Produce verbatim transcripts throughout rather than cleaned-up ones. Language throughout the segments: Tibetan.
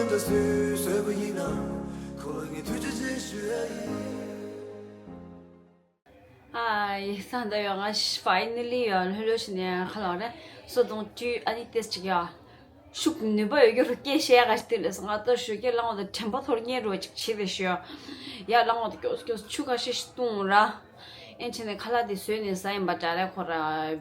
ད་སུས་བཟོས་པ་ཡིན་ནམ། ཁོ་ལ་ངས་ཐུགས་རྗེ་ཆེ་ཞུ་ཡ་ཡིན། ཨ་ཡེ་ས་འདི་ཡོད། ང་ཕའི་ནལ་ལི་ཡོད། ལྷོད་ལྷོད་བྱས་ནས་ཁ་ལག་རེད། སོ་དང་བཅུ་ཨ་ནི་ཏེས་ཅིག་ཡ། ཤུགས་ནུས་པ་ཡོད་རྒྱུ་རུ་སྐད་བཤད་ག་ཞིག་དེ་ལས་སོ། ང་ད་ཞོགས་ཀས་ལངས་བ་དང་དྲན་པ་ཐོར་ཉེ་རུ་ཅིག་བྱེད་དེ་ཞོ། ཡ་ལངས་བ་དང་སྐྱོ་སྐྱོ་ཆུ་ཁ་ཤས་ཤིག་བཏུང་ར། ཨེ་བྱས་ནས་ཁ་ལག་དེ་བཟོས་ནས་ཟ་ཡིན་པ་འདྲ་རེད། ཁོ་ར་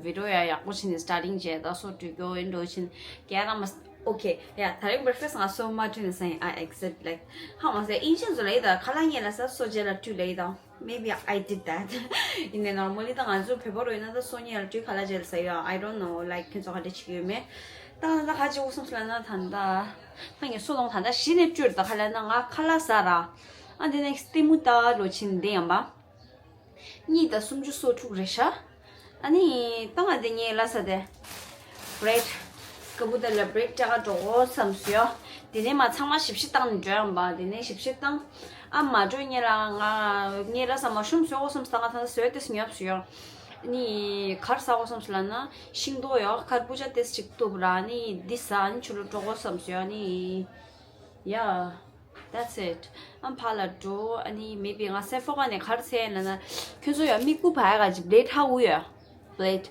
བི་ཌི་ཡོ་ཡ་ཡག་པོ་བྱས་ནས་སི་ཊར་ཊིང་བྱས། ད་སོ་འགྲོ་རྒྱུ་ཨེ་འགྲོ་བྱས་ནས་རྒྱལ་ར་མ། ཨོ་ཁེ་ཡ། ད་རིང་བྷི་རེག་ཕ་སི་ང་སོ་མ་བཀྲུས་ནས་ཟ་ཡིན། I accept, like, ཧ་མ་ཟེར་ཨིན་ཅན་ཚོ་ལ་ཡི་ད་ཁ་ལག་ཉེ་ལ་ཟ་སོ་རྗེས་ལ་བཀྲུས་ལ་ཡི་ད། Maybe I did that. ཡིན་ནའི་normally ད་ང་ཚོ་བོད་པ་རུ་ཡིན་ན་ད་སོ་ཉེ་ལ་བཀྲུས་ཁ་ལག་རྗེས་ལ་ཟ་ཡོད། I don't know, like, ཁྱོད་ཚོ་ག་འདྲ་བྱེད་ཀྱི་ཡོད་མེད། ད་ང་ད་ག་བྱེད་དགོས་བསམ་སོང་ལབ་ན། ད་ད་ད་ངས་སོ་ལོང་ད་ད་གཞི་ནས་བཅོས་ད་ཁ་ལག་ན་ང་ཁ་ལག་ཟ་ར། ཨ་འདི་ནས་ལྟད་མོ་ལྟ་རོ་ཕྱིན་འདི་ཡང་པ། གཉིས་དང་སུམ་ཅུ་སོ་དྲུག་རེད་ཤག་ཨ་ནི་ད་ང་དེ་ངས་ལ་ས་དེ་བྷི་རེཌ་ཀ་བུ་ད་ལ་བྷི་རེཌ་སྤྲད་ག་འགྲོ་གོ་བསམ་སོང་ཡ། དེ་ནས་མ་ཚང་མ་ཞིབ་ཞིབ་བཏང་ནས་འགྲོ་ཡང་པ། དེ་ནས་ཞིབ་ཞིབ་བཏང་། ཨ་མ་འགྲོ་ངས་ལ་ང་ངས་ལ་ས་མ་ཤུམ་བཟོ་གོ་བསམ་སོང་། ད་ང་ད་ལྟ་བཟོས་ཏེ་ཉོབ་སོང་ཡ། ཨ་ནི་ག་རེ་ཟ་གོ་བསམ་སོང་ལབ་ན་ཤིང་ཏོག་ཡ་ཁར་པུ་ཅ་ཏེས་ཅིག་བཏུབ་ར། ཨ་ནི་འདི་ཟ། ཨ་ནི་ཆུ་ལོ་འགྲོ་གོ་བསམ་སོང་ཡ། ཨ་ནི། Yeah, that's it. ཨམ་ཕ་ལ་འགྲོ། ཨ་ནི་maybe ང་སེ་ཕོ་ཁ་ནས་ག་རེ་ཟེར་ན་ན། ཁྱོད་ཚོ་ཡ་མིག་སྤུ་བ་ཡ་ག་ཅིག་བླེད་ཧ་གུ་ཡ། བླེད།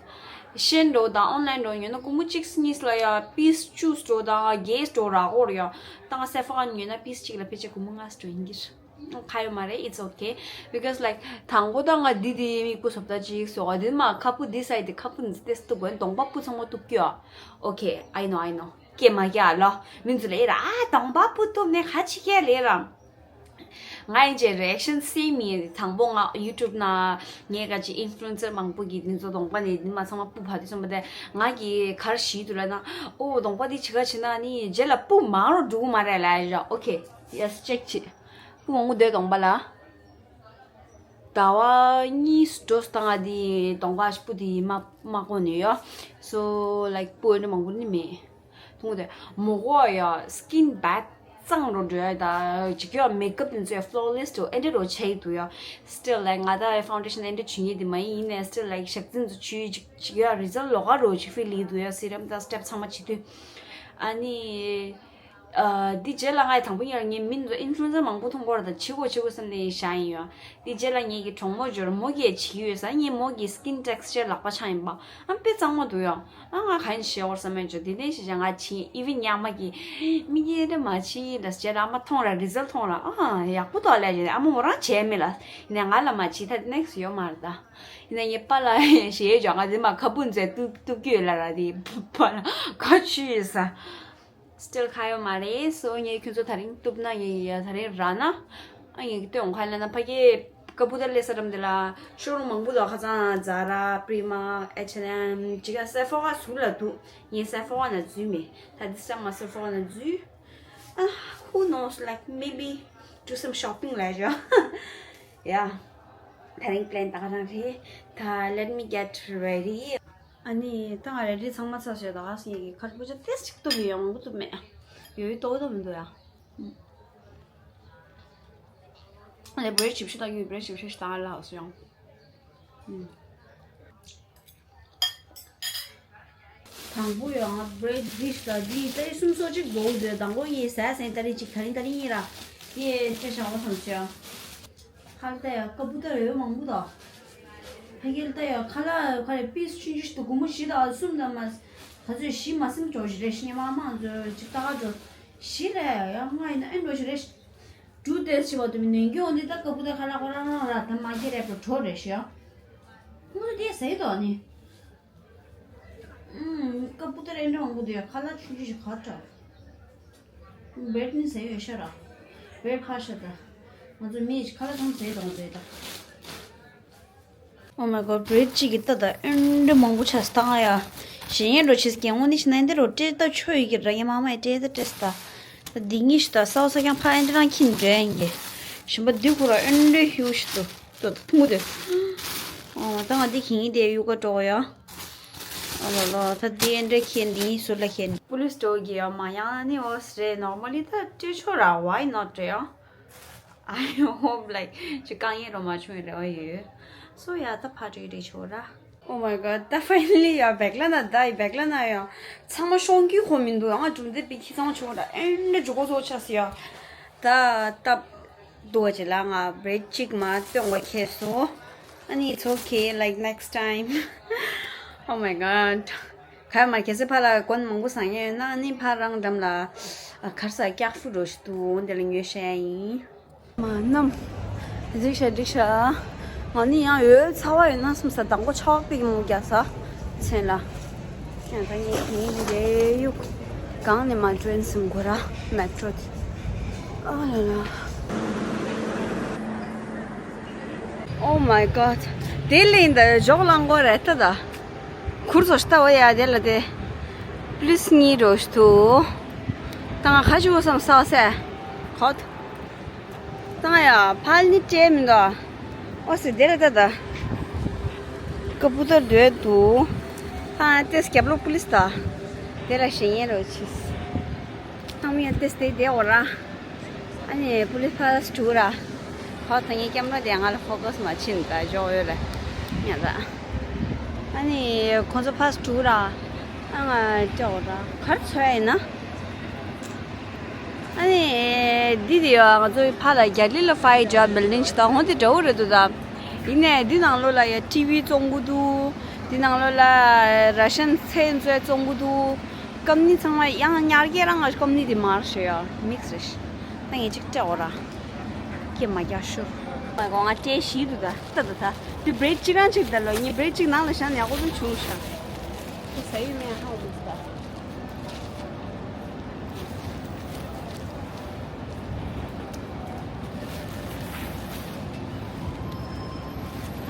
ཤེན་འགྲོ་དང་ཨོན་ལན་འགྲོ་ཉོ་ན་སྒོར་མོ་གཅིག་གཉིས་ལ་ཡ་པིས་བཅུ་འགྲོ་དང་བརྒྱད་འགྲོ་ར་གོ་ར་ཡ། ད་ང་སེ་ཕོ་ཁ་ནས་ཉོ་ན་པིས་གཅིག་ལ་ཕལ་ཆེར་སྒོར་མོ་ལྔ་འགྲོ་ཡིན་གྱི་རེད། ཁ་ཡོད་མ་རེད། It's okay. Because, like, དང་པོ་ད་ང་འདི་དེ་མིག་སྤུ་བཟོ་ལྟ་ཅིག་བཟོ་ག་འདི་མ་ཁ་སྤུ་འདི་སའི་དེ་ཁ་སྤུ་འདི་ཏེས་ཏུ་དགོས་གདོང་པ་སྤུ་ཚང་མ་གཏུབ་ཀྱི་ཡ། Okay, I know, I know. སྐད་མ་རྒྱག་ལོ། མི་ཚོ་ལ་ཨེ་ར་ཨ་གདོང་པ་སྤུ་གཏུབ་ནས་ག་ཅི་སྐད་ལས་རམ། ང་ཡིན་ཅེ་རི་ཨེག་ཤན་སེམས་ཡིན། དང་པོ་ང་ཡུ་ཊུབ་ན་ངའི་ག་ཅི་ཨིན་ཕུ་ལུ་ཨེན་སར་མང་པོ་གིས་འདི་ཚོ་གདོང་པ་ནས་འདི་མ་ཚང་མ་སྤུ་བ་དུས་ཙམ་པ་དེ་ང་གིས་ག་རེ་ཞུས་འདུག་ལབ་ན། ཨོ་གདོང་པ་འདི་བྱེད་ག་བྱེད་ན་ནི་རྗེས་ལ་སྤུ་མང་རུ་འགྲོ་གི་མ་རེད་ལབ་ཡ། ཨོ་ཁེ། ཡེ་སི། ཅེག་བྱེད། སྤུ་མང་པོ་འདུག་གདོང་པ་ལ། ཟླ་བ་གཉིས་འགྲོ་སྟངས་ང་དེ་གདོང་པ་སྤུ་དེ་མ་མ་གོན་ནས་ཡོད། So, like, སྤུ་ཨེ་འདྲ་མང་པོ་ནི་མེད། ཐུང་དེ་མོ་གོ་ཡ་སི་ཀིན་བྷེད་གཙང་རུ་འགྲོ་ཡ། ད་ཅིག་ཡ་མེག་ཨབ་དེ་ཚོ་ཡ་ཕློ་ལེ་སི་དུ་ཨེ་འདྲ་རུ་ཆེ་འདུག་ཡ། Still, like, ང་ད་ཕའུན་ཌེ་ཤན་ཨེ་འདྲ་བྱེད་ངེས་དེ་མ་ཡིན། ཡིན་ནའི་still, like, ཞག་ཚིན་དུ་ཆུ་ཅིག་ཅིག་ཡ་རི་ཛལ་ལོག་ག་རུ་ཅིག་ཕིལ་ལི་འདུག་ཡ། སི་རམ་དང་སི་ཊེབ་ཚང་མ་བྱེད་དུས། ཨ་ནི། ཨ། འདི་རྗེས་ལ་ང་ཡི་དང་པོ་ཉིད་ལ་ངས་མི་འདི་ཨིན་ཕུ་ལུ་ཨེན་སར་མང་པོ་མཐོང་གི་ཡོད་རེད། ད་བྱེད་དགོས་བྱེད་དགོས་བསམ་ནས་བཞག་ཡིན་ཡོད། འདི་རྗེས་ལ་ངེད་ཀྱི་གྲོགས་མོ་འབྱོར་མོ་གིས་བྱེད་ཀྱི་ཡོད་ས། ངས་མོ་གི་སི་ཀིན་ཊེག་སི་ཅར་ལག་པ་ཆགས་ཡིན་པ། ཨ་དཔེ་གཙང་མ་འདུག་ཡ། ཨ་ང་ག་ཡིན་བྱེད་དགོས་བསམ་མེད་འཇོག་འདི་ནས་བྱེད་བྱ་ང་བྱེད། ཨི་ཝན་ཉག་མ་གི་མི་གི་རེ་མ་བྱེད་ལ་རྗེས་ལ་ཨ་མ་མཐོང་ར་རི་ཛལ་མཐོང་ར། ཨ་ཡག་པོ་འདུག་ལས་བྱེད། ཨ་མ་མོ་རང་བྱས་མེད་ལ། ཡིན་ནའི་ང་ལ་མ་བྱེད་ད་ནེག་སི་ཡོད་མ་རེད་ད། ཡིན་ན་ངའི་པཱ་ལགས་ཞེས་བྱ་ང་འདི་མ་ཁ་སྤུ་མཛེས་གཏུབ་གཏུབ་ཀྱི་ཡོད་ལ་ར། དེ་པཱ་ལགས་ཁ་ཆུ་ཡོད་ས། སི་ཊིལ་ཁ་ཡོད་མ་རེད། སོ་ངས་ཁྱོད་ཚོ་ད་རིང་གཏུབ་ན་ངས་ཡ་ད་རིང་ར་ན། ཨ་ངས་ཀྱི་སྟོན་ཁ་ལ་ན་ཕ་གི་ཀ་པུ་ཏ་ལས་ས་རམ་དེ་ལ་ཤོ་རུམ་མང་པོ་འདུག་ཁ་ཚང་ཛ་ར་པྲི་མ་ཨེཆ་ཨེན་ཨེམ་ཅིག་ཡ་སེ་ཕོ་ཁ་ཟུར་ལ་འདུག་ངས་སེ་ཕོ་ཁ་ན་འཛུལ་མེད། ད་འདི་སམ་མ་སེ་ཕོ་ཁ་ན་འཛུལ། ཨ། Who knows, like, maybe do some shopping ལ་ཡ། ཡ། ད་རིང་པི་ལེན་ད་ག་རང་རེད། ད་let me get ready. ཨ་ནི་ད་ང་རེ་ཌི་ཚང་མ་ཚར་ཤག་ད་ངས་ཀྱི་ཁ་སྤུ་ཅ་ཏེས་ཅིག་གཏུབ་ཡོང་གི་གཏུབ་མེད། ཡོད་ཡོད་ཏོག་ཏོག་མི་འདུག་ཡ། ཨ་ནི་བྷི་རེཌ་ཞིབ་ཞིབ་བཏང་ཡོད། བྷི་རེཌ་ཞིབ་ཞིབ་བཏང་ལ་ཧོ་སུ་ཡོང་། དང་པོ་ཡང་བྷི་རེཌ་ཌིཤ་ལ་འདི་ཏ་རིག་གསུམ་སོ་གཅིག་འགྲོ་གི་འདུག་དང་པོ་ཡིན་ཟས་ཟས་ཏ་རིག་གཅིག་ད་རིང་ཏ་རིག་གཉིས་ར། ཡེ་ཁྱེད་བཞག་པ་ཙམ་ཞུ་ཡ། ཁ་ལ་ལྟ་ཡ་ཀ་པུ་ཏ་ར་ཡོད་མང་པོ་དང་། ཕ་གི་ལ་ལྟ་ཡ་ཁ་ལག་ཁ་རེ་པིས་ཆུང་ཆུང་ཞིག་འདུག་སྒོར་མོ་བཞི་དང་གསུམ་དང་མ། ད་ཚོད་བཞི་མ་ཟིན་འགྲོ་ཞིག་རེད། ཤི་ཉེ་མ་མང་ཚོད་ཅིག་ལྟ་ག་འགྲོ། བཞི་རེད་ཡ། ལྔ་ཡིན་ན་ཨེ་འགྲོ་ཞིག་རེད། འབྲུ་ཏེས་ཆེ་བ་དུ་མི་ནན་གྱི་འོ་འདི་ད་ཀ་པུ་ཏ་ཁ་ལག་ཁོ་རང་རང་ར་ད་མ་གི་རེད་པ་གྲོ་རེད་ཤི་ཡ། ཁོང་ཚོ་དེ་ཟེར་དོ་ནི། ཀ་པུ་ཏ་ར་ཨེ་འདྲ་མང་པོ་འདུག་ཡ། ཁ་ལག་ཆུང་ཆུང་ཞིག་ག་འདྲ། བེད་ནི་ཟེར་ཡོད་ཤ་ར། བེད་ཁ་ཤ་ད། ང་ཚོ་མི་ཁ་ལག་ཚང་ཟེར་དང་ཟེར་ད། Oh my god, བེད་གཅིག་གི་ད་ད་ཨེ་འདྲ་མང་པོ་ཆགས་སྟངས་ཡ། ཞེ་ཡན་འགྲོ་ཆེས་ཀྱི་དངོས་གནས་ཤི་ན་འདི་རུ་སྤྲད་ད་ཆོ་ཡི་གི་ར། ཡ་མ་མ་ཡ་སྤྲད་ད་སྤྲད་ད། ད་འདི་གཉིས་ཤི་ད་ས་བ་ས་ཀྱང་ཕ་ཨེ་འདྲ་རང་ཁྱིམ་འདྲ་ཡིན་གི། ཞིམ་པ་འདི་ཁོ་ར་ཨེ་འདྲ་ཧིའུ་ཤི་ད། ཏོ་ཏོ་ཐུང་ངུ་དེ། ཨོ་ད་ང་འདི་གིན་དེ་ཡུ་ག་འགྲོ་ཡ། ཨ་ལོ་ལོ། ད་འདི་ཨེ་འདྲ་ཁྱེད་འདི་གཉིས་ཟུར་ལ་ཁྱེད། པུ་ལིས་འགྲོ་གི་ཡ་མ་ཡང་ནི་འོ་སི་རེད། normally ད་སྤྲོད་ཆོག་ར། Why not རེད་ཡ། I hope, like, ཅི་དཀའ་ངལ་རོ་མ་བྱུང་རེ་བ་ཡོད། སོ་ཡ་ད་ཕ་སྤྲོད་རེ་ཆོག་ར། Oh my god, ད་finally ཡ་བེག་ལ་ན་ད་ཡི་བེག་ལ་ན་ཡ་ཚང་མ་ཤོང་གི་ཁོ་མི་འདུག་ཨ་གྲུམ་དེ་པི་ཁི་ཚང་ཆོག་ད་ཨེན་འདྲ་འཇུག་གོ་ཚོ་ཆ་སི་ཡ་ད་ད་དུ་བ་ཅི་ལ་ང་བེད་གཅིག་མ་སྟོན་གོ་ཁེ་སོ། ཨ་ནི་it's okay, like, next time. Oh my god. ག་མ་གལ་སྲིད་ཕ་ལ་གོན་མང་པོ་ཟང་ཡ་ཡོད་ན་ཨ་ནི་ཕ་རང་འགྲམ་ལ་གར་ས་ཀྱག་ཧྥུ་རོ་ཞིག་འདུག་འོན་དེ་ལ་ཉོས་ཤ་ཡ་ཡིན། མ་ནམ། འགྲིག་ཤག་འགྲིག་ཤག་ང་ནི་ཡང་འོད་ཚ་བ་ཡོད་ན་བསམ་ས་དང་པོ་ཆག་པིག་མོ་རྒྱག་ས། མཚན་ལ། ཡང་ད་ངས་དེ་ཡིན་རེ་ཡུག་གང་ནས་མ་འགྲོ་ཡིན་སེམས་གོ་ར་མེ་ཏྲོ་དེ། ཨ་ལ་ལ། Oh my god. དེ་ལས་འདི་ཞོག་ལང་གོ་རེད་ད་ད། ཁུར་ཚོ་ཤྟ་བ་ཡ་དེ་ལ་དེ། པླིས་གཉིས་རོ་ཤ་ཐུ། ད་ང་ཁ་ཅིག་བསམ་ས་སེ། ཁོ། ད་ང་ཡ་ཕལ་ནི་ཅེ་མི་འདུག་ཨོ་སི་དེ་ལ་ད་ད། ཀ་པུ་ཏར་འདོད་དུ། ཧ་ཏེས་རྒྱབ་ལོག་པུ་ལིས་ད། དེ་ལ་ཞེ་ཡན་རོ་ཆིས། ཨ་མི་ཡ་ཏེས་དེ་དེ་འོ་ར། ཨ་ནི་པུ་ལིས་ཕ་སི་ཊུ་ར། ཧོ་ད་ངའི་ཀེམ་ར་དེ་ང་ལ་ཕོ་ཀས་མ་ཕྱིན་ད་ཇོ་འོ་ར། ཉ་ད། ཨ་ནི་ཁོང་ཚོ་ཕ་སི་ཊུ་ར། ཨ་ང་ཅོ་ར། གར་ཚོ་ཡིན་ན། ཨ་ནི། འདི་དེ་ཡོད་ང་ཚོའི་ཕ་ལ་རྒྱ་ལི་ལ་ཕའི་ཇོབ་བིལ་ཌིང་ཞིག་དང་ཧོ་དེ་འདྲ་བོ་རེད་འདུག་ད། ཡིན་ནའི་འདི་ནང་ལོགས་ལ་ཡ་ཊི་ཝི་བཙོང་གི་འདུག་འདི་ནང་ལོགས་ལ་ར་ཤན་ཚལ་ཚོས་བཙོང་གི་འདུག་ཀམ་ནི་ཚང་མ་ཡང་ཉར་གྱི་རང་ང་ཀམ་ནི་དེ་མར་ཞེ་ཡ་མིག་སི་རེད། ད་ངས་ཅིག་སྤྲད་འོ་ར། ཀྱེ་མ་རྒྱ་ཤོར། ང་ང་སྤྲད་ཤི་འདུག་ད་ད་ད་ད། དེ་བྲེད་གཅིག་རང་གཅིག་ད་ལོ་ངས་བྲེད་གཅིག་ནང་ལ་བཞག་ནས་ཡག་པོ་ཙམ་བྱུང་ཤག་ཁོ་ཟ་ཡི་མེད་ཧ་འོ་མི་ཟ།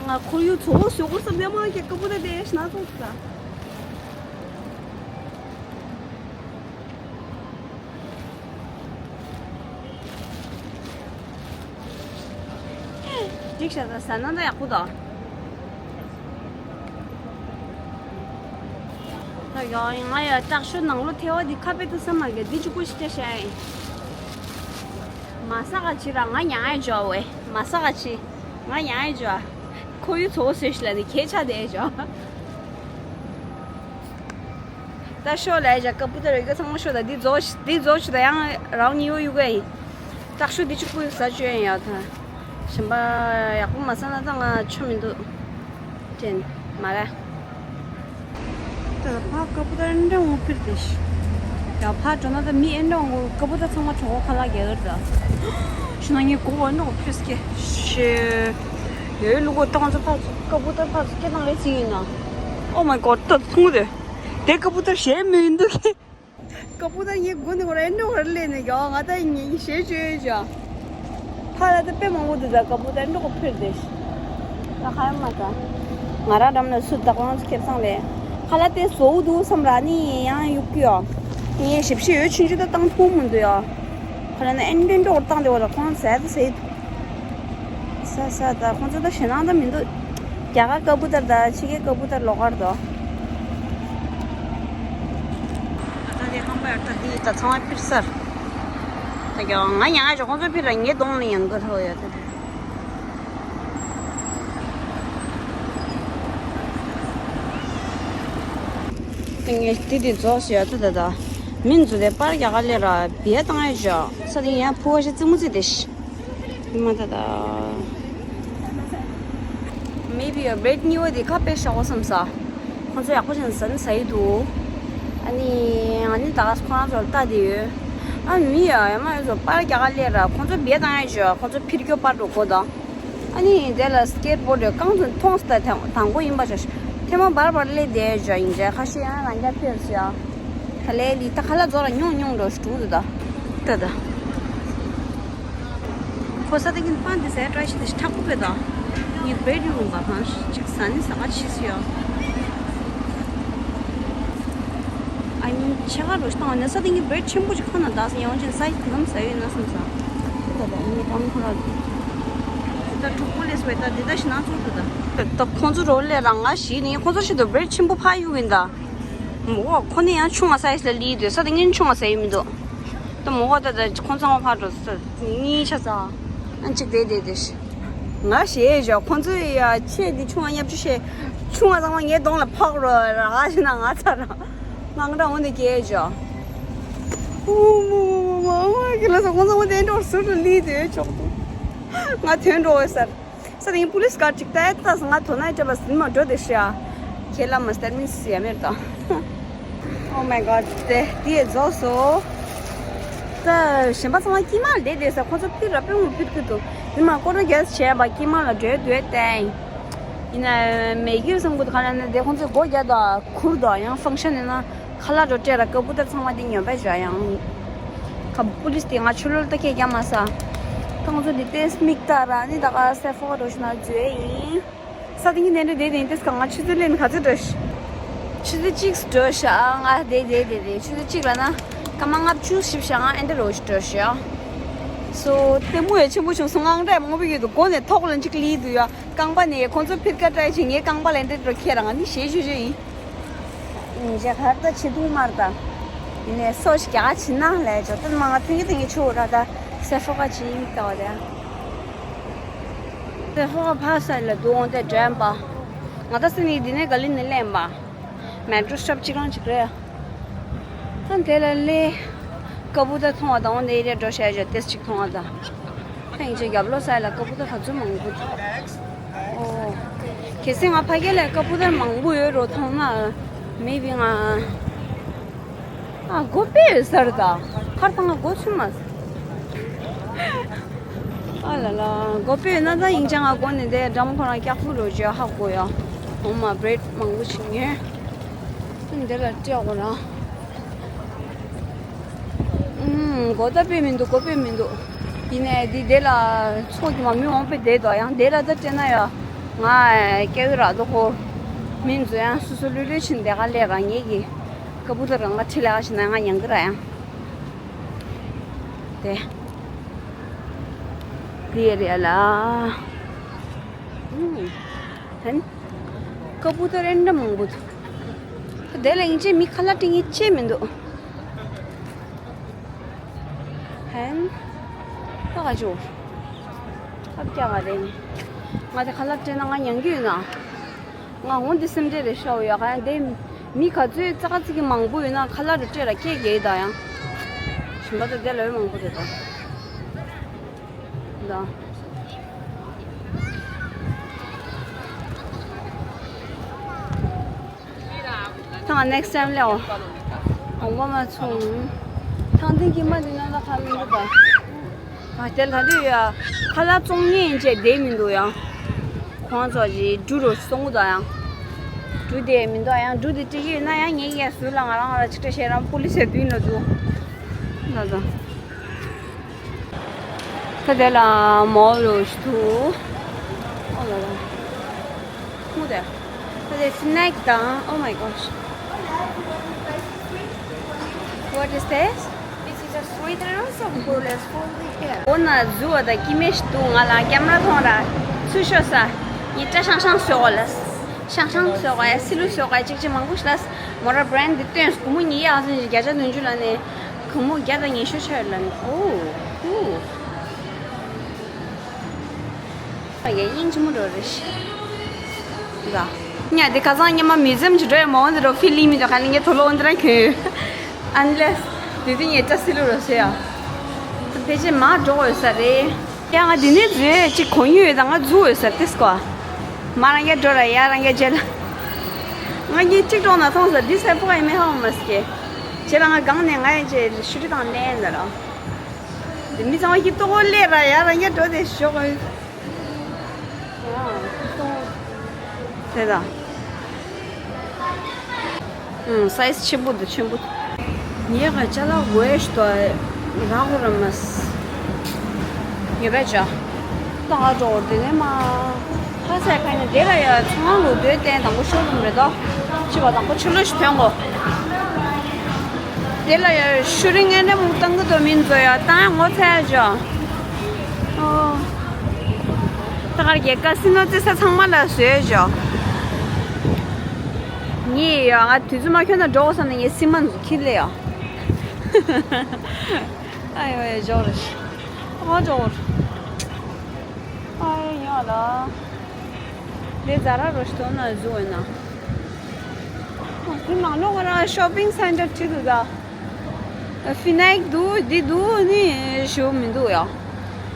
ང་ཁོར་ཡུག་ཚོ་བོ་བཟོས་སྐོར་བསམ་ཡ་མ་ཁྱེད་ཀ་པུ་ད་དེ་ཤ་ན་ཚོགས་ཟ། འགྲིག་ཤག་ད་ཟ་ན་ད་ཡག་པོ་ད། ད་ཡང་ང་ཡ་སྐྲག་ཤོ་ནང་ལོ་ཐེ་བ་འདི་ཁ་པེ་ཏུ་ས་མ་གི་འདི་ཅུ་ཀུ་ཤི་ཏེ་ཤ་ཡིན། མ་ས་ག་ཅི་ར་ང་ཉང་ཨེ་འཇོ་བས་མ་ས་ག་ཅི་ང་ཉང་ཨེ་འཇོ། ཁོ་ཡུ་ཚོ་སེ་ཤི་ལ་ནི་ཁྱེད་ཆ་དེ་འཇོ། ད་ཤོ་ལ་ཡ་ཀ་པུ་ཏ་རེ་ག་ཚང་མ་ཤོ་ད་འདི་རྫོགས་འདི་རྫོགས་ཤི་ད་ཡང་རང་ཉི་འོ་ཡུ་ག་ཡིན། སྐྲག་ཤོ་འདི་ཅུ་ཀུ་ཡུ་ས་ཅོ་ཡིན་ཡ་ད། གཞན་པ་ཡག་པོ་མ་ཟ་ན་ད་ང་ཆོ་མི་འདུག་དྲན་མ་ར། ད་ཕ་ཀ་པུ་ཏ་འདྲ་འོང་ཕིར་དེ་ཤི། ཡ་ཕ་འགྲོ་ན་ད་མི་ཨེ་འདྲ་འོང་ཀ་པུ་ཏ་ཚང་མ་གྲོགས་པོ་ཁ་ལག་རྒྱག་གི་རེད་ད། ཤི་ན་ངས་གོ་བ་འདྲ་འོང་ཕིར་སྐྱེ་ཤི། ཡོད་ལུ་གོ་ཏང་ཚོ་ཕ་ཀ་པུ་ཏ་ཕ་སྐྱེ་ནང་ལས་ཅི་ཡིན་ན། Oh my god ད་ཐུང་དེ། དེ་ཀ་པུ་ཏ་གཞན་མི་འདུག་གི། ཀ་པུ་ཏ་ངའི་མགོ་ནས་ཁོ་ར་ཨེ་འདྲ་ཁོ་ར་སླེབས་ནས་ཀྱང་ང་ད་ངའི་ཞེ་བཅོས་ཡོད་ཀྱང་། ཕ་ལ་ད་དཔེ་མང་པོ་འདུག་ད་ཀ་པུ་ཏ་ཨེ་འདྲ་ཁོ་ཕེར་དེ། ད་ཁ་ཡ་མ་ད། ང་རང་འགྲམ་ན་སུ་ད་ཁོང་ཁེབས་སང་ལས། ཁ་ལ་དེ་བཟོ་འདུག་བསམ་ར་ནི་ཡང་གཡུག་གི་ཡོད། ངའི་ཞིབ་ཞིབ་ཡོད་ཆུང་ཆུང་ད་བཏང་ཐུབ་མི་འདུག་ཡ། ཁོ་ལ་ན་ཨེ་འདྲ་ཨེ་འདྲ་ཁོ་ར་བཏང་དེ་བ་ད་ཁོང་ཟས་ད་ཟས་འདུག་ས་ས་ད་ཁོང་ཚོ་ད་ཞེད་སྣང་ད་མི་འདུག་རྒྱ་གར་ཀ་པུ་ཏ་ད་ཕྱི་རྒྱལ་ཀ་པུ་ཏ་ལོག་གར་དོ། ད་དེ་ཧམ་པ་ཡར་ད་དེ་ད་ཚང་མ་ཕིར་སར། ད་ཀྱང་ང་ཡང་ཨ་ཅག་ཁོང་ཚོ་ཕིར་ར་ངའི་གདོང་ལ་ཡང་གར་ཧོ་ཡ་ད་དེ། ད་ངས་དེ་དེ་རྫོགས་ཤི་ཡ་ད་ད་ད། མིན་ཚོ་དེ་པར་རྒྱ་གར་ལས་ར་བེ་བཏང་ཡ་ཅག་ས་དེ་ཡང་ཕུ་བ་ཞིག་ཙི་མུ་ཙི་དེ་ཤི། མ་ད་ད། Maybe a bread new the cup is show some sa. ཁོང་ཚོ་ཡག་པོ་ཞིག་ཟ་ནི་ཟ་ཡི་འདུག་ཨ་ནི་ང་ནི་ད་ག་ཁོ་རང་ཚོར་ལྟ་དེ་ཡོད། ཨ་མི་ཡ་ཡ་མ་ཡོད་ཚོ་པར་རྒྱག་ག་སླེབས་ར་ཁོང་ཚོ་བེད་བཏང་ཡ་ཞོ་ཁོང་ཚོ་ཕིར་སྐྱོ་པར་འགྲོ་གོ་ད། ཨ་ནི་དེ་ལ་སི་ཀེ་ཊི་བོར་ཌི་རྐང་ཚོ་མཐོང་སྟེ་དང་པོ་ཡིན་པ་ཞོ་ཐེངས་མ་བར་བར་སླེབས་བསྡད་ཞོ་ཡིན་ཅེ་ཁ་ཤས་ཡང་རང་རྒྱ་ཕེབས་ཞོ། ད་ལས་ལི་ད་ཁ་ལག་རྫོགས་ལ་ཉུང་ཉུང་འགྲོ་ཞུ་འདུག་ད། ད་ད། ཁོ་ས་དེ་གིན་པན་དེ་ཟས་བཀྲ་ཤིས་དེ་ཤི་ཐག་པོ་པེ་ད། ངས་བེད་ཡོང་ག་གང་ཅིག་ཟ་ནི་ཟ་ག་ཕྱིས་སུ་ཡོད། ཨ་ནི་ཆེ་ག་རུ་བཏང་ནས་ས་དེ་གིན་བེད་ཆེན་པོ་ཅིག་ཁོ་ན་ད་ཡང་ཅིག་ས་ཡི་དེ་གམ་ཟ་ཡོད་ན་བསམ་ས། ད་ད་ངས་དང་ཁོ་ལ་ད་དྲུག་པོ་ལས་སུ་བེད་ད་དེ་ད་ཤི་ན་ཚོར་དུ་ད། ད་ཁོང་ཚོ་རོ་ལས་རང་ང་ཞིག་ནི་ཁོང་ཚོ་ཤི་དུ་བེད་ཆེན་པོ་ཕ་ཡུ་ཡིན་ད། མོ་ཁོ་ནི་ཡང་ཆུང་བ་ས་ཡི་ལ་ལི་དུ་ས་དེ་གིན་ཆུང་བ་ཟ་ཡི་མི་འདུག་ད་མོ་གོ་ད་ད་ཁོང་ཚང་མ་ཕར་འགྲོ་ས་གཉིས་ཆ་ས། ཨན་ཅིག་དེ་དེ་དེ་ཤི། ང་ཞེས་བཞག་ཁོང་ཚོས་ཡ་ཆེ་དེ་ཆུང་བ་ཉབ་ཆུ་ཤེས། ཆུང་བ་ཚང་མ་ངའི་གདོང་ལ་ཕོག་རོགས་ར་ཞེ་ན་ང་ཚ་ར་དངངས་སྐྲག་འོ་ནས་སྐྱེས་བྱོ། ཨུ་མུ་མ་མ་ཁྱེད་ལ་ས་ཁོང་ཚང་མ་དེ་འདྲ་ཟུར་དུ་ལི་དེ་ཆོག་ཏུ་ང་དོན་འགྲོ་འོས་སར། ས་དེ་པུ་ལིས་ག་ཅིག་ལྟ་ཡ་ལྟ་ས་ང་དོ་ན་ཡ་བྲེལ་བ་ཟིན་མ་འགྲོ་དེ་ཤི་ཡ། ཁྱེད་ལ་མ་སྟེར་མིན་སི་ཡ་མེར་དང་། Oh my god དེ་དེ་རྫོགས་སོ། ད་གཞན་པ་ཚང་མ་དཀྱིལ་མ་ལ་བསྡད་བསྡད་ས་ཁོ་ཚོ་ཕིར་ར་པེ་མོ་ཕིར་ཕིར་འདུག་དེ་མ་ཀོ་རོ་རྒྱལ་བྱས་པ་དཀྱིལ་མ་ལ་འགྲོའི་འདོད་བསྟན། ཡིན་ན་མེ་གིར་སང་གུ་ག་ལ་ན་དེ་ཁོང་ཚོས་སྒོ་རྒྱག་དང་ཁུར་དང་ཡང་ཕང་ཤན་ནས་ན་ཁ་ལག་འགྲོ་སྤྲད་ར་ཀ་པུ་ཏ་ཚང་མ་དེ་ཉོ་པའི་བྱ་ཡང་། ཁ་པུ་ལིས་དེ་ང་ཆུ་ལོལ་ལྟ་ཁས་རྒྱག་མ་ས། ཁོང་ཚོ་དེ་ཏེས་མིག་ལྟ་ར་ནི་ད་ག་སེ་ཕོ་འགྲོ་ཤི་ན་འཛུལ་ཡིན། ས་དེ་ཉིན་དེ་འདྲ་དེ་དེ་ཏེས་ག་ང་ཆུ་ཚོད་ལེན་ག་ཚོད་འགྲོ་ཤི། ཆུ་ཚོད་གཅིག་འགྲོ་ཤ་ང་དེ་དེ་དེ་དེ་ཆུ་ཚོད་གཅིག་ལ་ན་སྐར་མ་ལྔ་བཅུ་ཞིབ་ཤ་ང་ཨེ་འདྲ་རོ་ཤི་འགྲོ་ཤི་ཡ། སོ་ལྟད་མོ་ཡ་ཆེན་པོ་བྱུང་སོང་ངང་འདྲ་མང་པོ་ཡོད་དུ་སྒོ་ནས་ཐོག་ལ་གཅིག་ལི་དུ་ཡ། རྐང་པ་ནས་ཁོང་ཚོ་ཕིར་ཀ་ཏྲའི་ཆེ་ངའི་རྐང་པ་ལ་འདྲེ་འགྲོ་ཁྱེད་རང་ནི་ཞེས་ཞུ་ཞུ་ཡིན། ཉིན་ཞག་ཧར་ད་ཆེ་ཐུང་མར་ད། ཡིན་ནས་སོ་ཞིག་རྒྱ་ཆེ་ན་ལས་ཇོ་ཏན་མ་ང་ཐུང་གི་ཐུང་གི་ཆུ་ར་ད་སེ་ཧྥོ་ཀ་ཆེ་ཡིན་ད་བ་དེ། སེ་ཧྥོ་ཀ་ཕ་ས་ལ་དུ་འོང་དེ་དྲན་པ། ང་ད་སེ་ནི་འདི་ནས་ག་ལི་ནི་ལེན་པ། མེ་ཏྲོ་སྟོབ་གཅིག་རང་གཅིག་རེད། ད་དེ་ལ་ལས། ཀ་པུ་ཏ་མཐོང་བ་དང་འོ་འདི་རེད་འགྲོ་བཤད་བྱ་ཏེས་གཅིག་མཐོང་བ་དང་། ཐེངས་གཅིག་རྒྱབ་ལོ་སའི་ལ་ཀ་པུ་ཏ་ག་ཚོད་མང་པོ་འདུག་ཨོ། གལ་སྲིད་ང་ཕ་གི་ལ་ཀ་པུ་ཏ་མང་པོ་ཡོད་རོ་མཐོང་ན། མེད་པའི་ང་། ཨ་སྒོ་དཔེ་ཡོད་ས་རེད་ད། ཁར་ཐང་སྒོ་ཆུང་མ། ཨ་ལ་ལ་སྒོ་དཔེ་ཡོད་ན་ད་ཡིན་ཅང་ང་སྒོ་ནས་དེ་འགྲམ་ཁོ་རང་སྐྱག་ཕུ་རོ་བརྗོད་ཧ་གོ་ཡ། འོ་མ་བྲེད་མང་པོ་ཞིག་ཉོས། འདི་ལ་སྤྲད་དགོས་ར། ཨུམ། སྒོ་ད་དཔེ་མི་འདུག་སྒོ་དཔེ་མི་འདུག་ཡིན་ནའི་འདི་དེ་ལ་ཚོགས་ཀྱི་མ་མི་འོང་པའི་བསྡད་དོ་ཡང་དེ་ལ་ད་སྤྲད་ན་ཡ། ང་སྐྱ་བོའི་ར་དོ་ཁོ། མི་འཛོ་ཡང་སོ་སོ་ལུས་ལུས་ཕྱིན་དེ་ག་ལས་ར་ངེད་ཀྱི་ཀ་པུ་ཏ་རང་ལ་ཁྲི་ལ་ཞིག་ན་ང་ཉང་གི་ར་ཡང་། དེ། དེ་རེད་ལ། ཨུམ། ཧན། ཀ་པུ་ཏ་རེ་འདྲ་མང་པོ་འདུག་དེ་ལ་ཡིན་ཅེ་མི་ཁ་ལག་སྤྲད་ངེས་ཅེ་མི་འདུག་ཧན། ད་ག་ཅོ། ཨབ་ཀྱ་ག་རེ་ནི། ང་དེ་ཁ་ལག་སྤྲད་ན་ང་ཉང་རྒྱུ་ཡོད་ན། ང་འོང་དེ་སེམས་ཁྲལ་རེ་ཤོར་ཡོད་ག་ཡང་དེ། མི་ག་ཚོད་ཙག་ཙིག་གི་མང་པོ་ཡོད་ན་ཁ་ལག་རེ་སྤྲད་ར་སྐད་རྒྱག་ཡི་ད་ཡང་། ཞིམ་པ་ད་དེ་ལ་ཡོད་མང་པོ་རེད་ད། ད། ཐང་next time ལེའོ། གོང་པ་མ་ཚོང་། ཐང་ཐིང་གི་མ་འདི་ན་ལ་ཁ་མི་འདུག་ད། ཨ་དེ་ལ་དུས་ཡ། ཁ་ལག་བཙོང་ཉེན་བྱས་བསྡད་མི་འདུག་ཡང་། ཁོང་ཚོ་ཅི་འབྲུ་རུ་སོང་ད་ཡང་། འབྲུ་དེ་མི་འདུག་ཡང་འབྲུ་དེ་སྤྲད་ཀྱི་ཡོད་ན་ཡང་ངེད་ཀྱི་ཟུར་ལ་ང་རང་ང་ར་ཆིག་ཁྲ་བཤད་རང་པུ་ལི་སའི་མདུན་ལ་འདུག་ད་ད། ད་དེ་ལ་མོལ་ལོ་ཞིག་འདུག་ཨོ་ལ་ལ། ཧུ་དེ། ད་དེ་snack དང་། Oh my gosh. What is this? This is a sweet and also cool as food we have. འོ་ན་ཟུ་བ་ད་ཀི་མེ་ཞིག་འདུག་ང་ལ་ཀེམ་ར་ཐོང་ར་ཚུ་ཤོ་ས། ཉི་ཏྲ་ཤང་ཤང་ཟོ་གོ་ལ། ཤང་ཤང་ཟོ་གོ་ཡ་སི་ལུ་ཟོ་གོ་ཡ་ཅིག་ཅིག་མང་པོ་ཞིག་ལ། མོ་ར་བྷ་རན་ཌི་དེ་སྟོན་སྐུ་མོ་ཉི་ཡ་ཨ་སན་བརྒྱ་ཆ་བདུན་ཅུ་ལ་ནས། གང་མོ་བརྒྱ་དང་ཉི་ཤུ་ཆ་ཡོད་ལ་ནི། ཨོ། ཧུ། ཨ་ཡེ་དབྱིན་ཇི་མོ་འགྲོ་རེ་ཤི། ད། ཉ་དེ་ཁ་སང་ཉི་མ་མི་ཟེམ་གྱི་འགྲོ་ཡ་མ་འོང་དེ་འགྲོ་ཕི་ལི་མི་འགྲོ་ཁ་ལི་ངའི་ཐོ་ལོ་འོང་དེ་ར་ཁྱོད། Unless དེ་དུས་ངས་བཀྲ་སི་ལུ་རོ་ཟེར་ཡ། ད་ཕལ་ཆེར་མ་འགྲོ་འོས་ས་རེད། ཡ་ང་འདི་ནས་འཛུལ་ཅིག་གོ་ཡུལ་ཡོད་ད་ང་འཛུལ་འོས་ས་ཏིས་ཀོ། མ་རང་རྒྱ་འགྲོ་ར་ཡ་རང་རྒྱ་རྗེས་ལ། ང་གཉིས་གཅིག་གྲོགས་ན་མཐོང་ས་འདི་སེ་ཕོ་ཨེ་མེ་ཧ་མ་སི་ཀེ། རྗེས་ལ་ང་སྒང་ནས་ང་ཡང་རྗེས་ཤུ་ཏི་དང་ལེན་ལ་ར། འདི་མི་ཚང་མ་ཀྱི་ལྟོ་གོ་ལས་ར་ཡ་རང་རྒྱ་འགྲོ་དེ་ཞོག་ཨེ། དེ་ད། ཨུམ། སའི་ཛི་ཆེན་པོ་འདུག་ཆེན་པོ། ངས་ག་ཅ་ལག་ཝེ་ཤི་ཏོ་རག་གོ་ར་མ་སི། ངས་བས་ཅ། ད་ང་འགྲོ་དེ་ནས་མ། ཧ་སའི་ཁ་ནས་དེ་ལ་ཡ་ཚོང་ལོ་དོད་བསྟན་དང་པོ་ཤོ་རུམ་རེད་དོ། ཅི་བ་དང་པོ་ཆུ་ལོ་ཞིག་ཐོན་གོ། དེ་ལ་ཡ་ཤུ་རིང་ངན་འདྲ་མུ་བཏང་གི་དོ་མིན་ཛོ་ཡ་ད་ཡ་ངོ་ཚ་ཡ་ཅོ། ཨོ། ད་གར་གྱི་ཀ་སི་ནོ་རྩེ་ས་ཚང་མ་ལ་བཟོས་ཞོག་ངས་ཡ་ང་དུས་ཚོད་མ་ཁྱོན་ན་འགྲོ་བསམ་ནས་ངས་སི་མ་འཛུགས་ཁྱི་ལས་ཡ། ཨ་ཡོ་ཡ་འཇོག་རེ། ཨ་འཇོག་རེ། ཨ་ཡོ་ཡ་ལ། འདི་ཛ་ར་རོ་ཞིག་ཐོག་ན་བཟོ་འོས་ན། ཨ་ཁུ་ནང་ལོགས་ང་རང་ཤོ་པིང་སེན་ཊར་ཁྲིད་འདུག་ད། ཧྥི་ནེག་འདུག་འདི་འདུག་ནི་ཞུ་མི་འདུག་ཡ།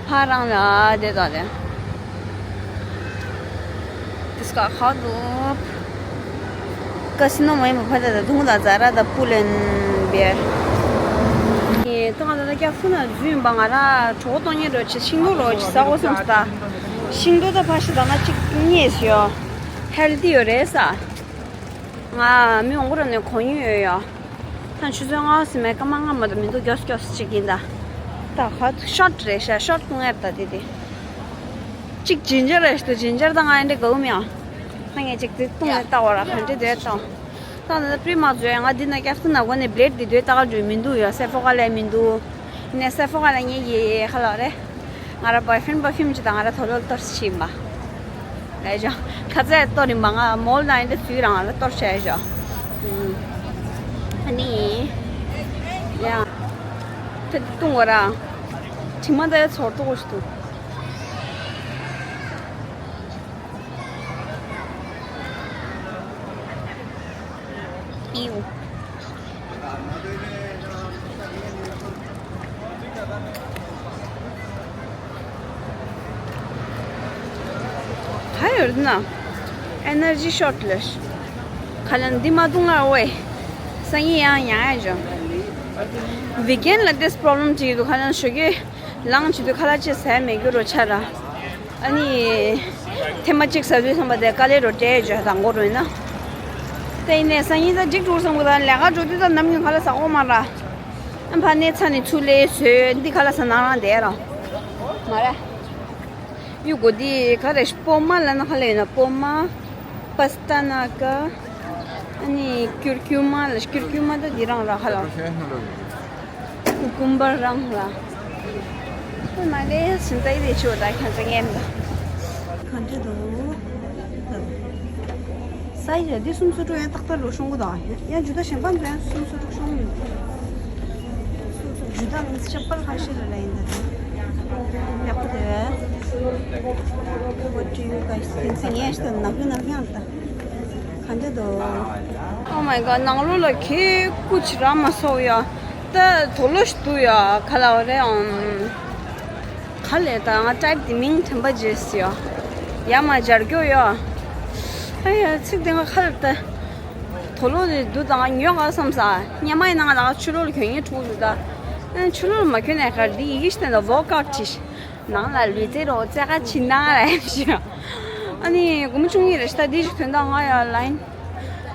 ཧ་རང་ལ་དེ་དག་དེ། དེ་སྐ་ཁ་འདུག་ཀ་སི་ནོ་མ་ཡིན་པ་ཕ་ད་ད་དུང་ད་ཛ་ར་ད་པུ་ལེན་བེར། ཨེ་ཏོ་ང་ད་ད་ཀྱ་ཁུ་ན་རྫུན་པ་ང་ར་གྲོགས་གཏོང་ཉེ་རོ་ཆེ་ཤིང་ཏོག་རོ་ཆེ་ས་འོ་སམ་སྟ། ཤིང་ཏོག་ད་ཕ་ཤི་ད་ན་ཅིག་ཉེས་ཡོ། ཧེལ་ཏི་ཡོ་རེད་ས། ང་མི་འོང་གོ་ར་ནས་གོ་ཡུན་ཡོད་ཡོ། ད་ཆུ་ཚོད་ལྔ་ཟིན་མེད་སྐར་མ་ལྔ་མ་གཏོགས་མི་འདུག་མགྱོགས་མགྱོགས་ཅིག་ཡིན་ད། ད་ཧ་ཤོར་རེད་ཤ་ཤོར་ཏུ་ངེར་ད་དེ་དེ། གཅིག་ཇིན་ཇར་རེད་ཤི་ཏུ་ཇིན་ཇར་ད་ང་ཡན་འདྲེ་གའུ་མིང་། ད་ངས་གཅིག་དེ་བཏུང་ནས་ལྟ་བ་ར་ག་འདྲེ་དེ་བཏང་། ད་ནི་པྲི་མ་བཟོས་ང་འདི་ན་སྐྱབས་སུ་ན་གོ་ནས་བླེད་དེ་དོད་ལྟ་ག་འགྲོ་མི་འདུག་ཡ་སེ་ཕོ་ག་ལས་མི་འདུག་ནས་སེ་ཕོ་ག་ལ་ངས་ཡེ་ཡེ་ཁ་ལག་རེད། ང་ར་བོའི་ཧྥེན་བོའི་ཧྥིམ་ཅི་དང་ང་ར་དོ་ལོ་ལྟར་ཕྱིན་པ། ལས་ཅོ། ཁ་ཚད་གཏོར་ཡིན་པ་ང་མོལ་ན་ཡིན་ཏེ་ཚུལ་རང་ལ་གཏོར་བྱས་ཞོ། ཨ་ནི། ཡ། ཐེ་ཏུང་བ་ར། དྲི་མ་འདའི་ཚོར་ཏོག་ཞིག་ཏུ། ཨིའུ། ག་ཡོད་ན། ཨེ་ནར་ཇི་ཤོར་ལས། ཁ་ལན་འདི་མ་བཏུང་ལ་འོས། སང་ཉིན་ཡང་ཡང་ཡ་འཇོ། ཝི་ཀེན་ལ་ཏེས་པྲོབ་ལེམ་ཅིག་ཡོད་དུ་ཁ་ལན་ཞོ་གི། ལངས་བྱེད་དུས་ཁ་ལག་ཅིག་ཟས་མེད་རྒྱུ་རོ་ཆ་ར། ཨ་ནི། ཐེངས་མ་གཅིག་ཟ་དུས་བསམ་པ་དེ་དཀའ་ལས་རོ་སྤྲད་བྱོས་དང་གོ་རོ་ཡིན་ན། དེ་ཡིན་ནས་སང་ཉིན་ད་འགྲིག་འགྲོ་བསམ་གི་ད་ལས་ཀ་འགྲོ་དུས་ད་ནམ་རྒྱུན་ཁ་ལག་ཟ་གོ་མ་ར། ཨ་ཕ་ནས་ཚ་ནས་ཚུར་ལས་བཟོས་འདི་ཁ་ལག་ཟ་ནང་རང་བསྡད་ར། མ་ར། གཡུ་གོ་འདི་ག་རེ་སྤོ་མ་ལ་ན་ཁ་ལག་ཡིན་ན་སྤོ་མ། པ་སི་ཏ་ན་ཀ་ཨ་ནི་ཀུར་ཀུ་མ་ལ་ཀུར་ཀུ་མ་ད་འདི་རང་ར་ཁ་ལག་ཀུ་ཀུམ་བར་རང་ལ། ཁོ་མ་ལས་སུན་ཏའི་རེ་ཆོ་ད་ཁྱང་ཚ་ངེམ་ད། གང་འདྲ་འདུག་ས་ཡི་ར་འདི་སུམ་སུ་འགྲོ་ཡང་ཏག་ཏག་ལོ་ཤོང་གུ་དང་ཡང་ཇུ་ད་ཞེན་པ་འདྲ་ཡང་སུམ་སུ་འགྲོ་ཤོང་གུ་ཡོད། སུམ་སུ་ཇུ་ད་ནི་ཆབ་པར་ཁ་ཤས་ལ་ལ་ཡིན་ད་དེ། ཡག་པོ་དེ། What do you guys think? ངས་ཤི་ད་ནག་པོ་ནག་ཡང་ད། གང་འདྲ་འདུག Oh my god ནང་ལོགས་ལ་ཁེ་ཀུ་ཅི་ར་མ་སོ་ཡ། ད་དོ་ལོ་ཞིག་འདུག་ཡ་ག་ལ་བ་རེད་ཨང་། ག་ལས་ད་ང་ཊའིབ་དེ་མིང་དྲན་པ་བརྗེད་སི་ཡ། ཡ་མ་སྦྱར་རྒྱུ་ཡ། ཨ་ཡ་ཚིག་དེ་ང་ག་ལ་ད། དོ་ལོ་དེ་འདུག་ད་ང་ཉོ་ག་བསམ་ས། ཉ་མ་ཡི་ནང་ལ་ཆུ་ལོག་ལ་གྱོན་ངེས་འཁྲུག་འདུག་ད། ཨ་ཆུ་ལོག་ལ་མ་གྱོན་ནས་ག་འདི་ཡི་གེ་ཞིག་དེ་ད་ཝོག་ཨའུཊ་བྲིས། ནང་ལ་ལུས་རྩལ་རོགས་རྩེ་ཁ་ཕྱི་ནང་ལ་ཡ་ཞིག་ཨ་ནི་སྒོར་མོ་བཅུ་གཉིས་རེ་ཞིག་ད་འདི་ཞིག་དོན་དག་ང་ཡ་ལ་ཡིན།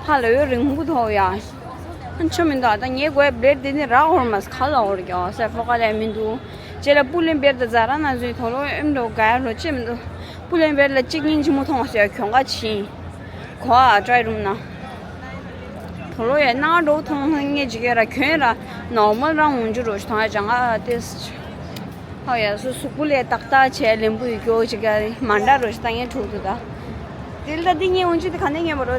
ཧ་ལ་ཡོད་རིང་པོ་ཐོག་ཡ། ཨ་ཆོ་མི་འདུག་ད་ངའི་གོས་བླེད་དེ་ནི་རག་འོར་མ་ཁ་ལ་འོར་ཀྱང་སེ་ཕོ་ཁ་ལས་མི་འདུག་ཅེ་ལ་པུ་ལེན་བེར་ད་ཛ་ར་ན་ཟུའི་དོ་ལོ་ཨེམ་འགྲོ་ག་ཡ་ལོ་ཅེ་མི་འདུག་པུ་ལེན་བེར་ལ་གཅིག་གཉིས་ཆི་མོ་མཐོང་ཟེར་གྱོང་ཁ་ཕྱིན། གོ་ཨ་ཀྲའི་རུམ་ན། དོ་ལོ་ཡ་ན་འགྲོ་མཐོང་ངེ་ཅིག་ཡ་ར་གྱོན་ར་ནོར་མལ་རང་འོང་རྒྱུ་རོ་ཞིག་མཐོང་ཡ་ཅང་ཨ་ཏེ། ཧོ་ཡ་སུ་སུ་ཀུ་ལེ་ཏག་ཏག་བྱས་ལེན་པུ་ཡི་ཀྱོ་ཅིག་ག་མ་འདྲ་རོ་ཞིག་ད་ངས་ཐུག་ཏུ་ད། དེ་ལ་འདི་ངས་འོང་ཅི་དེ་ག་ནས་ངས་བ་རོ།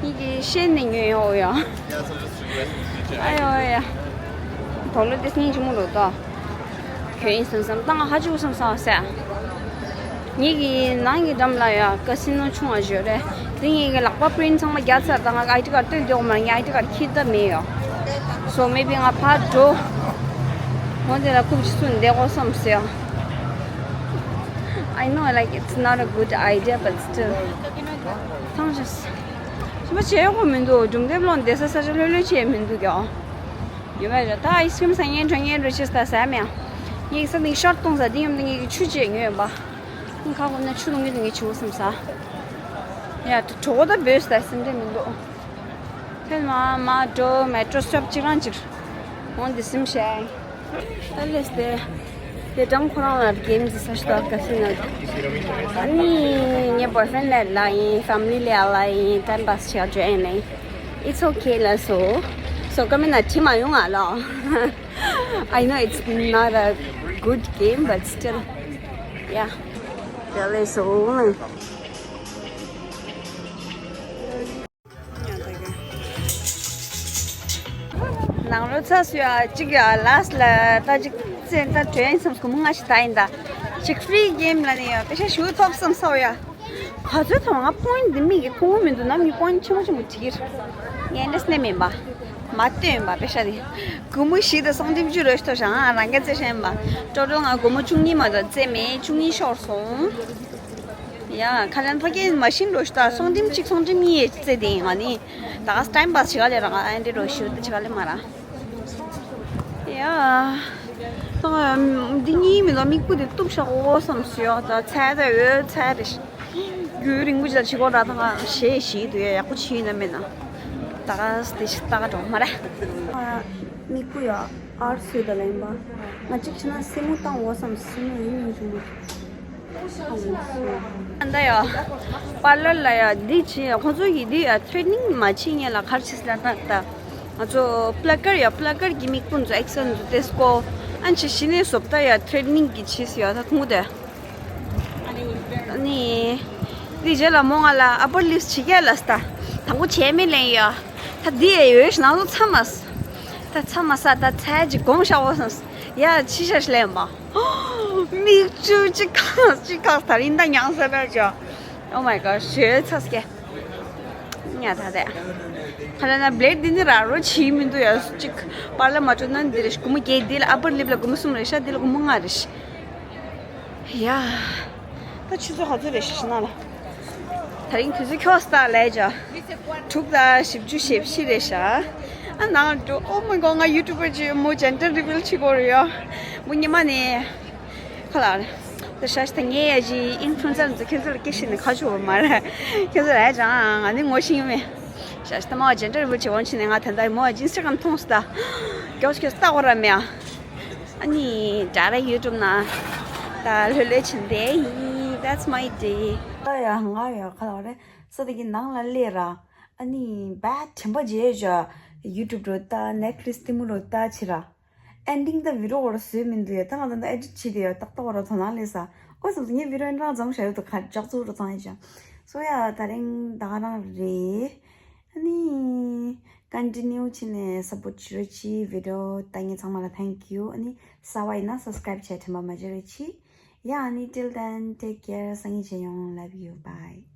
ཡི་གེ་ཤེས་ནས་ཉོས་ཡོང་ཡ། ཨ་ཡོ་ཡ། དོ་ལོ་དེ་སྙིང་རྗེ་མོ་རོ་ད། གྱོན་ཡིན་བསམ་བསམ་ད་ང་ཧ་ཅིག་བསམ་བསམ་ཟེར། ངེད་ཀྱི་ནང་གི་འགྲམ་ལ་ཡ་ཀ་སི་ནོ་ཆུང་བ་ཞོ་རེད། དེ་ངེད་ཀྱི་ལག་པ་པི་རིན་ཚང་མ་རྒྱག་ཚར་ད་ང་ཨའི་ཌི་ཀར་སྟོན་འདོད་མ་ངའི་ཨའི་ཌི་ཀར་ཁྱི་ད་མེད་ཡོ། So maybe ང་ཕར་འགྲོ། འོ་དེ་ལ་ཁུག་ཅིག་སུན་བསྡད་དགོས་བསམ་སོང་། I know like it's not a good idea but still. ཐང་ཆད། ཞིམ་པ་བྱེད་དགོས་མི་འདུག་སྒྲུང་དེབ་ཀློག་བསྡད་ས་ས་ཆ་ལྷོད་ལྷོད་བྱས་མི་འདུག་ཀྱང་། ཡོད་མ་རེད་ད་ཨའི་སི་ཀྲིམ་ཟ་ཉན་འགྲོ་ཉན་རུ་ཆེ་ས་ཟ་མེད། ངེད་ཀྱི་ས་ནས་ཤོར་གཏོང་ས་དེ་ཡོང་དུས་ངེད་ཀྱི་ཆུ་བཅད་ཉོས་ཡོད་པ། ཁ་ཁོ་ན་ཆུ་ལུང་གི་དུས་ངས་ཆུ་བོ་སེམས་ས། ཡ་གྲོགས་ད་བོས་ས་སེམས་ཁྲལ་མི་འདུག་ཐེངས་མ་མ་འགྲོ་མེ་ཊོ་སི་ཊོབ་གཅིག་རང་གཅིག་འོང་འདི་སེམས་ཤེས། ཨ་ལེས་ཏེ། དེ་ཀྲང་ཁོ་རང་ལ་གེམ་ཟི་ས་ཤི་ཏོག་ཀ་སི་ན། ཨ་ནི་ངའི་བོའི་ཕྲེན་ལ་ལ་ཡིན་ཕེ་མི་ལི་ལ་ཡིན་ཊའིམ་པཱ་སི་བྱེད་འགྲོ་ཡིན་ནི། It's okay ལ་སོ། སོ་ཀ་མེད་ན་ཁྲིད་མ་ཡོང་ང་ལ། I know it's not a good game but still yeah. དེ་ལས་སོ། ནང་ལོ་ཚ་སུ་ཡ་གཅིག་ཡ་ལ་སི་ལ་ད་གཅིག་ཙེ་ད་དྲན་བསམ་སྐུ་མོ་ང་ཞིག་ད་ཡིན་ད། གཅིག་ཕི་རི་གེམ་ལ་ནི་ཡ་པེ་ཤ་ཞུ་ཐོབ་བསམ་སོ་ཡ། ག་ཚོད་ཐོང་ང་པོ་ཡིན་འདི་མིག་གི་ཁུང་བུ་མི་འདུག་ནམ་གྱི་པོ་ཡིན་ཆེན་མོ་ཆེན་མོ་བྲིས་ཀྱི་རེད། ངས་འདྲ་སྣེ་མིན་པ། མ་སྟོན་པ་པེ་ཤ་དེ། སྒོར་མོ་བཞི་དང་སུམ་ཅུ་རེ་ཞིག་ཐོབ་ཤག་ང་རང་ག་ཚོད་ཤེས་པ། ཀྲོ་ཀྲོ་ང་སྒོར་མོ་བཅུ་གཉིས་མ་གཏོགས་བཙལ་མེད། བཅུ་གཉིས་ཤོར་སོང་། ཡ་ཁ་ལན་ཕ་གིའི་མ་ཤིན་རོ་ཤི་ད་སུམ་ཅུ་གཅིག་སུམ་ཅུ་གཉིས་བཙལ་དེ་ཡིན་ང་ནི། ད་ག་ཊའིམ་པཱ་སི་བྱེད་ག་ལས་ར་ང་ཨ་འདྲེ་རོ་ཤི་ད་བྱེད་ག་ལས་མ་ར། ཡ། ད་ང་འདི་གཉིས་མི་ལ་མིག་སྤུ་དེ་གཏུབ་ཤག་འོ་བསམ་སོང་ཡ། ད་ཚད་ད་འོད་ཚད་རེ་ཤི། རྒྱུན་རིང་པོ་ཅིག་ལ་བྱེད་དགོས་ར། ད་ང་ཞེ་ཞིག་འདུག་ཡ། ཡག་པོ་བྱེད་ཡིན་ན་མེད་ན། ད་ག་སི་དེ་ཞིག་ལྟ་ག་འགྲོ་མ་ར། མིག་སྤུ་ཡ་ཨར་སོས་ད་ལེན་པ། ང་གཅིག་བྱས་ན་སེན་མོ་བཏང་འོ་བསམ། སེན་མོ་ཡིན་ཡིན་བྱུང་མ། ད་ཡ། པར་ལར་ལ་ཡ་འདི་བྱེད་ཡ། ཁོང་ཚོ་གིས་འདི་ཡ་ཐེ་རེ་ནིང་མ་བྱེད་སྔོན་ལ་ག་རེ་བྱེད་ཟེར་ན། ད་ད་ང་ཚོ་པ་ལ་ཀར་ཡ་པ་ལ་ཀར་གྱི་མིག་སྤུ་ཚོ་ཨེག་སན་ཚོ་ཏེ་སྐོ་ཨན་ཆི་ཤི་ནས་བཟོ་ད་ཡ་ཐེ་རེ་ནིང་གི་བྱེད་ཟེར་ཡ། ད་ཁོང་དེ། ཨ་ནི། དེ་རྗེས་ལ་མོ་ང་ལ་ཨ་པར་ལིབ་སི་བྱེད་ཀྱི་ལབ་སོང་། ད་དང་པོ་བྱས་མེད་ལན་ཡ། ད་འདི་ཡ་ཡོད་ཤི་ནང་ལོ་ཚ་མ་ས། ད་ཚ་མ་ས་ད་ཚད་ཅིག་གོང་བཞག་འོ་བསམ། ཡ་ཕྱི་ཤ་ཤི་ལན་པ། མིག་ཆུ་ཅིག་ཁག་ཅིག་ཁག་ད་རིང་ད་མྱངས་ས་པར་ཅོ། Oh my god ཞོལ་ཚ་སྐྱེ། ཉ་ད་དེ། ཁ་ལ་ན་བི་ལེ་ཌི་འདི་ནི་ར་རོ་བྱེད་མི་འདུག་ཡ། ཅིག་པར་ལ་མ་སྤྲོད་ན་འདི་རེ་ཤི། སྒོར་མོ་བརྒྱད། འདི་ལ་ཨ་པར་ལིབ་ལ་སྒོར་མོ་གསུམ་རེ་ཤི། འདི་ལ་སྒོར་མོ་ལྔ་རེ་ཤི། ཡ། ད་ཆུ་ཚོད་ག་ཚོད་རེད་ཤི་ཤི་ན་ལ། ད་རིང་དུས་ཚོད་ཁྱོ་སྟག་ལས་ཇ། དྲུག་དང་བཞི་བཅུ་ཞེ་བཞི་རེད་ཤག་ཨ་ནང་དུ། Oh my god ང་ཡུ་ཊུབ་པར་ཅིག་ཡོད་མོ། ཇེན་ཌར་རི་བྷིལ་བྱེད་དགོས་རེད་ཡ། མོ་ཉི་མ་ནས། ཁ་ལག་རེད། ད་ཤ་ཤི་ད་ངས་ཡ་ཇི་ཨིན་ཕུ་ལུ་ཨེན་སར་ཚོ་ཁྱེད་ཚོ་ལ་སྐད་ཤེས་ནས་ཁ་ཆུ་བ་མ་རེད། ཁྱེད་ཚོ་ལ་ཡ་ཅང་ང་ནི་ངོ་ཤེས་ཡོད་མེད། ཤ་ཤི་ད་མ་ཇེན་ཌར་རི་བྷིལ་བྱེད་འོང་ཕྱིན་ནས། ང་ད་ལྟ་མོ་ཡ་ཇི་ཨིན་སི་ཊ་གྷ་རམ་མཐོང་སོང་ད། མགྱོགས་ཤོག་ལྟ་དགོས་ར་མེད་ཨ། ཨ་ནི་ཌའི་རེག་ཊི་ཡུ་ཊུབ་ནང་ད་ལྷོད་ལྷོད་ཕྱིན་བསྡད་ཡིན། That's my day. ད་ཡ་ང་ཡ་ཁ་ལག་རེད། ས་དེ་གི་ནང་ལ་སླེབས་ར། ཨ་ནི་བད་དྲན་པ་བརྗེད་བྱས། ཡུ་ཊུབ་འགྲོ་ལྟ། ནེཊ་ཕི་ལིག་སི་ལྟད་མོ་འགྲོ་ལྟ་བྱེད་ར། ཨེན་ཌིང་ད་བི་ཌི་ཡོ་འོ་ར་བཟོས་མི་འདུག་ཡ། ད་ང་ད་ལྟ་ཨེ་ཌིཊ་བྱེད་དེ་ཡ། ཏག་ཏག་འོ་ར་དོ་སྣང་སླེབས་ས། ཨོ་བསམ་སོང་། ངས་བི་ཌི་ཡོ་ཨེ་འདྲ་བཟོས་བཞག་ཡོད་འདུག་ག་ལྗགས་རྩུབ་རུ་བཏང་ཡ་ཅང་། སོ་ཡ་ད་རིང་ད་ག་རང་རེད། ཨ་ནི། ཀོན་ཊི་ནིའུ་བྱས་ནས་སབ་པོརཊ་བྱེད་རོགས་གྱིས། བི་ཌི་ཡོ་ལྟ་མཁན་ཚང་མ་ལ་thank you. ཨ་ནི་གསར་པ་ཡིན་ན་སབ་སི་ཀ་རའིབ་བྱས་དྲན་པ་མ་བརྗེད་རོགས་གྱིས། ཡ་ཨ་ནི་till then take care. སང་ཉིན་མཇལ་ཡོང་། Love you. Bye.